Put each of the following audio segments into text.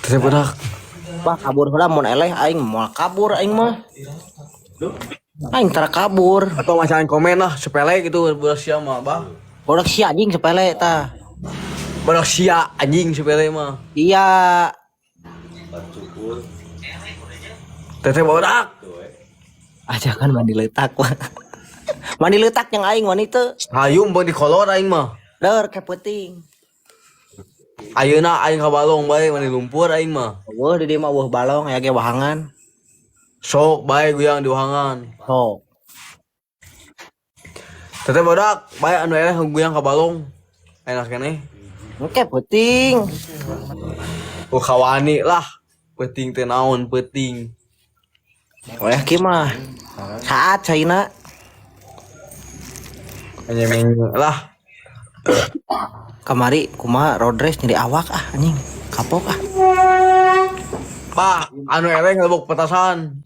Teteh budak. Bah, kabur heula, mun eleh aing moal kabur aing mah. Aing tara kabur. Atau macakan komen lah sepele gitu budak sia mah, bah. Bodak sia anjing sepele tah. Budak sia anjing sepele mah. Iya. Teteh budak. Ajakan mandi letak mah. Mandi letak yang aing wanita. Hayu bang di kolor aing mah. Leur ke peuting. Ayeuna aing ka balong bae mandi lumpur aing mah. Weuh di dieu mah weuh balong aya ge wahangan. Sok bae guyang di wahangan. Sok. Teteh budak bae anu eleh guyang ka balong. Enak keneh. Engke peuting. Oh kawani lah. Peuting teh naon peuting. Oleh ki mah. Saat caina. Menye lah. Kamari kumaha road race nyeri awak ah anjing. Kapok ah. Bah, anu eleh ngelebok petasan.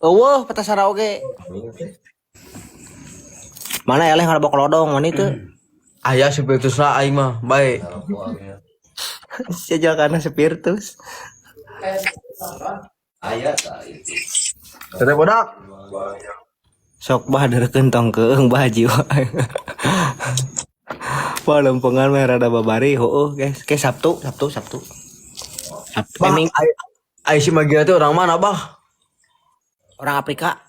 Eueuh petasan oge. Mana eleh ngalebok lodong mana itu? Aya spiritusna aing mah, bae. Sia karena spiritus. Teteh budak. Sok bah dereukeun tong keung bah jiwa. Wah lempengan mah rada babari heueuh guys. Ke Sabtu, Sabtu, Sabtu. Sabtu. Bah, Ming ai si Magira teh orang mana, bah? Orang Afrika.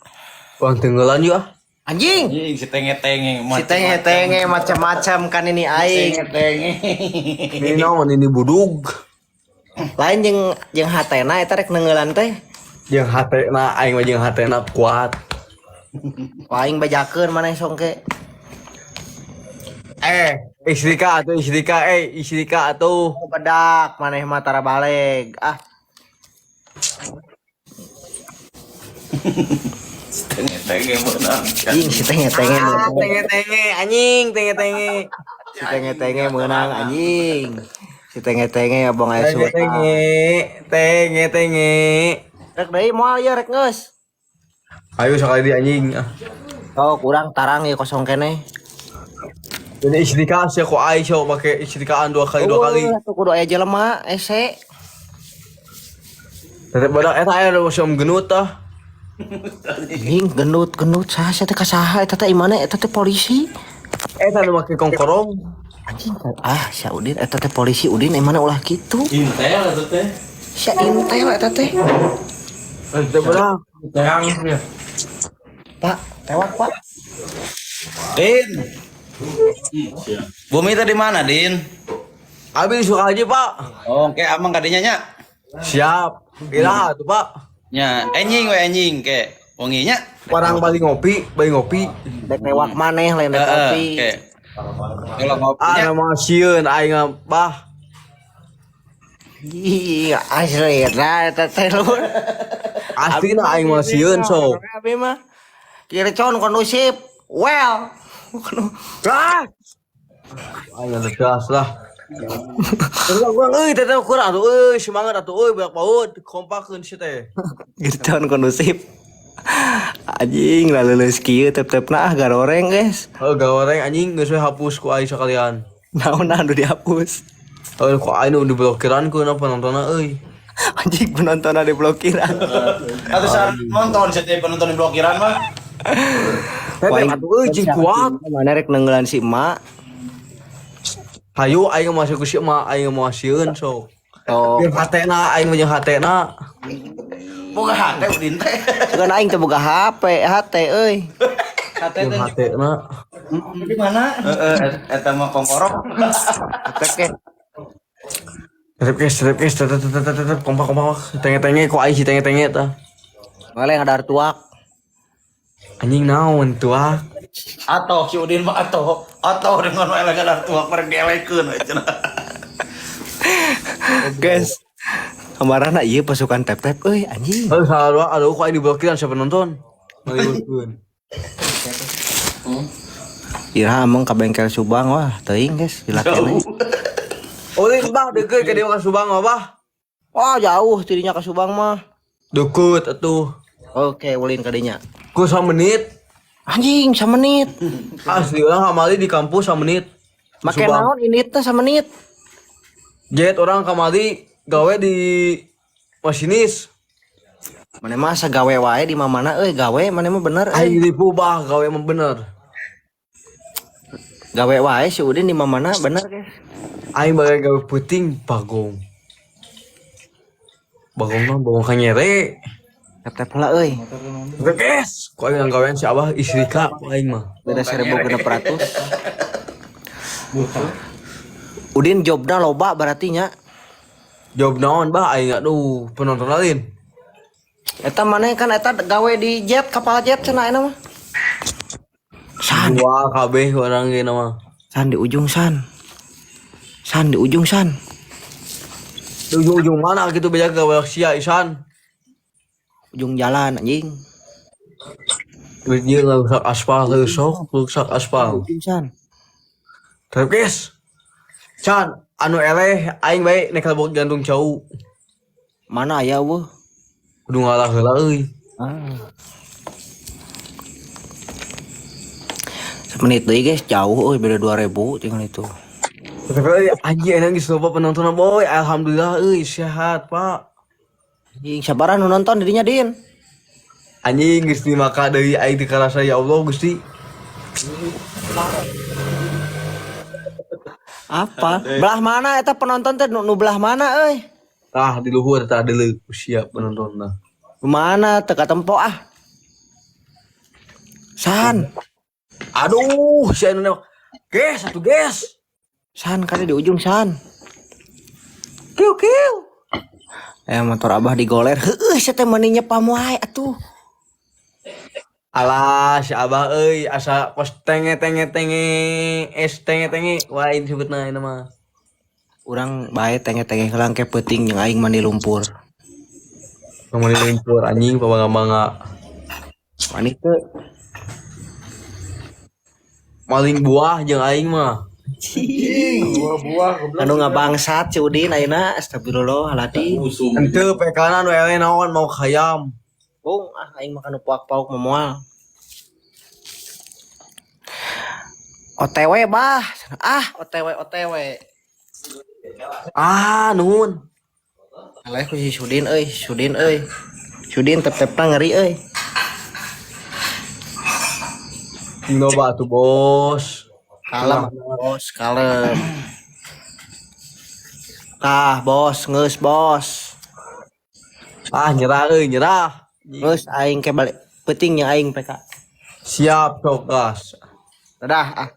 Orang tenggelan juga. Anjing. Anjing si tenge-tenge Si tenge-tenge macam-macam kan ini aing. Tenge-tenge. Ini naon ini budug. Lain jeung jeung hatena eta rek neungeulan teh. Jeung hatena aing mah jeung hatena kuat. Wah, aing bajakeun maneh songke. Istrika atuh istrika istrika atuh. Oh, bedak maneh mah tara baleg. Ah, Si tenge-tenge meunang. anjing si tenge-tenge Ah, meunang. tenge-tenge anjing, tenge-tenge. Si tenge-tenge meunang anjing. Si tenge-tenge abang aya suara. Tenge-tenge, tenge-tenge. Rek deui moal ieu rek geus. Ayo sekali di anjing. Ah. Oh, kurang tarang ya kosong keneh. Ini istrika sih kok aing sok make istrikaan dua kali dua kali. Eueuh, atuh kudu aya jelema ese. Teteh badak eta aya nu siom genut tah. Anjing gendut-gendut saha sia teh ka saha eta teh imane eta teh polisi. Eta nu make kongkorong. Anjing ah sia Udin eta teh polisi Udin imane ulah kitu. Intel atuh teh. Sia intel eta teh. Teteh badak. Pak, tewak Pak. Din. Bumi tadi mana, Din? Abi suka aja, Pak. Oh, oke amang kadinya nya. Siap. Iraha tuh, Pak. Nya, enjing we enjing ke. Wengi nya. Parang bali ngopi, bali ngopi. Dek tewak maneh lain dek Heeh, kopi. oke. Kalau ngopi Ah, nya nama sieun aing mah, bah. Iya, asli nah eta teh lur. Asli na aing mah sieun sok. Abi mah. Kircon kondusif. Well. Ah. Aing tegas lah. Terus kurang euy teteh kurang atuh euy semangat atuh euy banyak paut kompakeun si teh. Kircon kondusif. Anjing lah leuleus kieu tep-tepna ah garoreng guys. Heuh goreng anjing geus we hapus ku aing sekalian. Naon anu dihapus. Heuh ku aing nu diblokiran ku na penontonna euy. Anjing penonton diblokiran. Atuh saat nonton setiap penonton di blokiran mah. Teteh atuh euy cing kuat. Mana rek neungeulan si emak. Hayu aing masuk ku si emak aing moal sieun sok. Oh, Jeung hatena aing mah jeung hatena. Boga hate Udin teh. kan aing teu boga HP, HT euy. Jeung hatena. Di mana? Heeh, eta mah kongkorok. Tep ke. Tetep guys, tetep guys, tetep tetep tetep tetep kompak kompak tenge-tenge ku aing si tenge-tenge tah. Male ngadar tuak. Anjing naon tuah. Atau si Udin mah atau dengan elegan tua merek dielekeun we cenah. Guys. Kamarana ieu pasukan tep-tep euy anjing. Heuh salah dua aduh ku aing diblokiran siapa nonton. Ngaliwetkeun. Iraha ameng ka bengkel Subang wah teuing guys lila keneh. Ulin bah deukeut ka dieu ka Subang mah bah. Wah jauh tidinya ka Subang mah. Deukeut atuh. Oke, ulin ka dinya. Ku samenit. Anjing samenit. Asli urang kamari di kampus samenit. Make Subang. naon ini teh samenit. Jet urang kamari gawe di masinis. Maneh mah asa gawe wae di mana euy, gawe maneh mah bener euy. Aing ribu bah gawe mah bener. Gawe wae si Udin di mana bener guys. Aing bagai gawe puting bagong. Bagong mah bagong kanyere. Tap-tap heula euy. Guys, kok aing gawean si Abah istrika ku aing mah. Beda 1.600. Udin jobna loba berarti nya. Job naon bah aing aduh penonton lain. Eta maneh kan eta gawe di jet, kapal jet cenah ayeuna mah. San, Wah, kabeh orang ge mah. San di ujung San. San di ujung San. Di ujung-ujung mana gitu beda gawe sia isan. Ujung jalan anjing. Dia rusak aspal, sok rusak aspal. Ujung San. Tapi guys, Chan, anu eleh aing bae nek lebok jantung cau. Mana aya eueuh? Kudu ngalah heula euy. Ah. Semenit deui guys, jauh euy beda 2000 tinggal itu. Tapi euy anjing enak geus loba penonton boy. Alhamdulillah euy sehat, Pak. Anjing sabaran nu nonton didinya Din. Anjing geus dimaka deui aing teu karasa ya Allah Gusti. Apa? Belah mana eta penonton teh nu belah mana euy? Tah di luhur tah deuleu siap penonton. Nu mana teu katempo ah. San, Aduh, si anu nembak. Guys, satu guys. San kali di ujung San. Kiu kiu. Eh motor abah digoler. Heueuh sia teh meuni nyepam wae atuh. Alah, si Abah euy asa kos tenge tenge tenge es tenge tenge wah ini sebutna ini mah. Urang bae tenge-tenge heula ke peuting jeung aing mandi lumpur. Mandi lumpur anjing pabangga-bangga. Mandi teu. Maling buah jeung aing mah. Buah-buah goblok. Anu ngabangsat si Udin ayeuna astagfirullahaladzim. Henteu pekana nu eleh naon mau hayam. Bung ah aing makan nu puak-pauk mah moal. OTW bah. Ah OTW OTW. Ah, nuhun. Eleh ku si Sudin euy, Sudin euy. Sudin tep-tepna ngeri euy. Cing loba atuh, Bos. Kalem bos, kalem. Tah bos, geus bos. Ah, nyerah euy, nyerah. Geus aing ke balik peuting nya aing PK. Siap, sok gas. Dadah ah.